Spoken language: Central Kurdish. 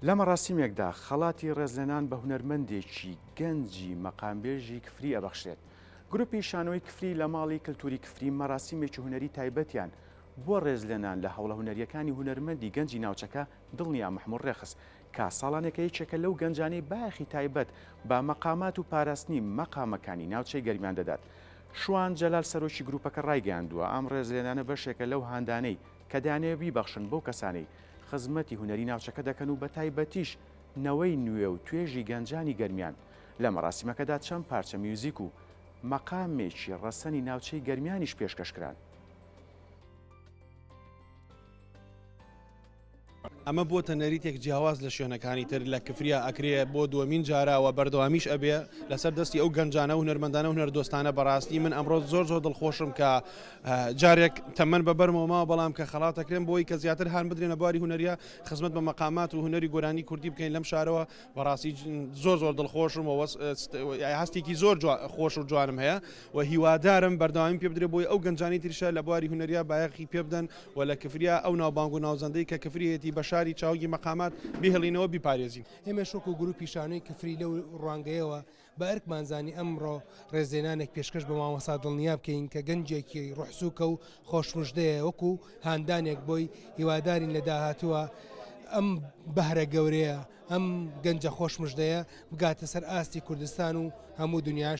لە مەراسیمێکدا خەڵاتی ڕێزلێنان بە هونەرمەندێکی گەنجی مەقامبێژی کفری ئەبەخشرێت. گروپی شانۆی کفری لە ماڵی کلتوری کفری مەراسیمێکی هونەری تایبەتیان بۆ ڕێزلێنان لە هەوڵە هونەرییەکانی هونەرمەندی گەنجی ناوچەکە دڵنیا مەحموود ڕێخست کە ساڵانێکە یەکێکە لەو گەنجانەی بایەخی تایبەت بە مەقامات و پاراستنی مەقامەکانی ناوچەی گەرمیان دەدات. شوان جەلال سەرۆکی گروپەکە ڕایگەیاندووە، ئەم ڕێزلێنانە بەشێکە لەو هاندانەی کە دەیانەوێت بیبەخشن بەو کەسانەی خزمەتی هونەری ناوچەکە دەکەن و بەتایبەتیش نەوەی نوێ و توێژی گەنجانی گەرمیان. لە مەراسیمەکەدا چەند پارچە میوزیک و مەقامێکی ڕەسەنی ناوچەی گەرمیانیش پێشکەش کران. ئەمە بۆتە نەریتێک جیاواز لە شوێنەکانی تر لە کفریا ئەکرێ بۆ دووەمین جارە و بەردەوامیش ئەبێ لەسەر دەستی ئەو گەنجانە و هونەرمەندانە و هونەردۆستانە بەڕاستی من ئەمڕۆ زۆر زۆر دڵخۆشم کە جارێک تەمەن بە بەرمەوە ماوە بەڵام کە خەڵات ئەکرێن بۆی کە زیاتر هان بدرێنە بواری هونەریە خزمەت بە مەقامات و هونەری گۆرانی کوردی بکەین لەم شارەوە بەڕاستی زۆر زۆر دڵخۆشم و هەستێکی زۆر خۆش و جوانم هەیە و هیوادارم بەردەوامی پێ بدرێ بۆی ئەو گەنجانی تریشە لە بواری هونەریا بایەخی پێ بدەن و لە کفریا ئەو ناوبانگ و ناوزەندەی کە کفری هەیەتی بە شاری چاوگی مەقامات بیهێڵینەوە بیپارێزین. ئێمەش وەکو گروپی شانۆی کفری لەو ڕوانگەیەوە بە ئەرکمان زانی ئەمڕۆ ڕێزلێنانێک پێشکەش بە مامۆستا دڵنیا بکەین کە گەنجێکی ڕوحسوکە و خۆشمژدەیە وەکو هاندانێک بۆی هیوادارین لە داهاتووە ئەم بەهرە گەورەیە ئەم گەنجە خۆشمژدەیە بگاتە سەر ئاستی کوردستان و هەموو دنیاش.